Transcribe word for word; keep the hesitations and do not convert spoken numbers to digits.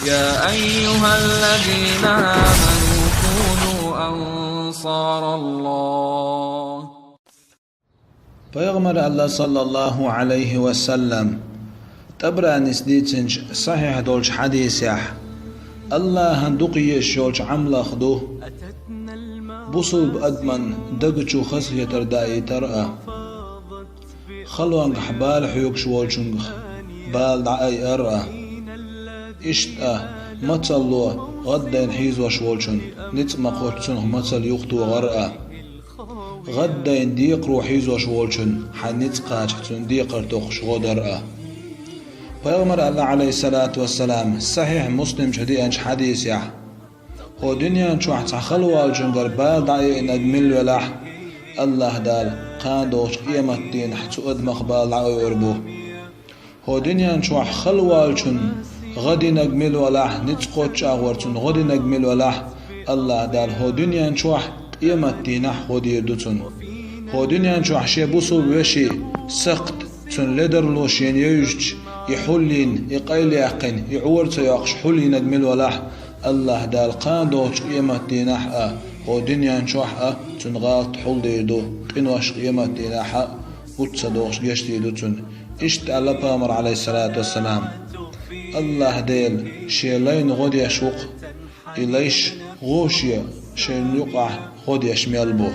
يا أيها الذين آمنوا كونوا أنصار الله. Пайхамара аьлла, саллаллаху Ӏалайхи ва саллам, ТӀабаранис дийцинчу сахьихь долчу хьадисехь: «АллахӀан дукха езаш йолчу Ӏамалех ду бусулба адаман даг чу хазахетар даийтар а, халонгахь бала хьоьгуш волчуьнгахь бала дӀаайар а, иштта а, мацалло гӀаддайна хьийзош волчун ницкъ ма-кхоччу цунах мацалла юхатохар а». ГӀаддайна декхаро хьийзош волчун хьайн ницкъ кхачахь цунна декхар тохуш гӀо дар а. Пайхамара аьлла, Ӏалайхиссалату вассалам, сахьихь Муслим чу деанчу хьадисехь: «ХӀо дуьнен чохь цхьа халаволчуьнгара бала дӀаайинарг мила велахь, АллахӀ Дала кхана догӀучу къематдийнахь цу адамах бала дӀаайор бу». ХӀо дуьнен чохь халаволчун гӀа динарг мила валахь, ницкъ кхоччуш агӀор цунна гӀо динарг мила валахь, АллахӀ Дала хӀо дуьнен чохь, къематдийнахь гӀо дийр ду цунна. ХӀо дуьнен чохь шен бусулба вешин сакхт, цуьнан ледарло шена евзачу, и хьулйина, и къайлаяьккхина, и Ӏора ца йоккхуш хьулйинарг мила валахь, АллахӀ Дала кхана догӀучу къематдийнахь а, хӀо дуьнен чохь а цуьнан гӀалат хьулдийр ду, къинош къематдийнахь а хӀутту ца догӀуш гечдийр ду цунна. Иштта аьлла Пайхамара, Ӏалайхиссалату вассалам: «АллахӀ Дела шен лайна гӀо деш ву-кх, и лайш гӀо шен, шайна юкъахь гӀо деш мел бу».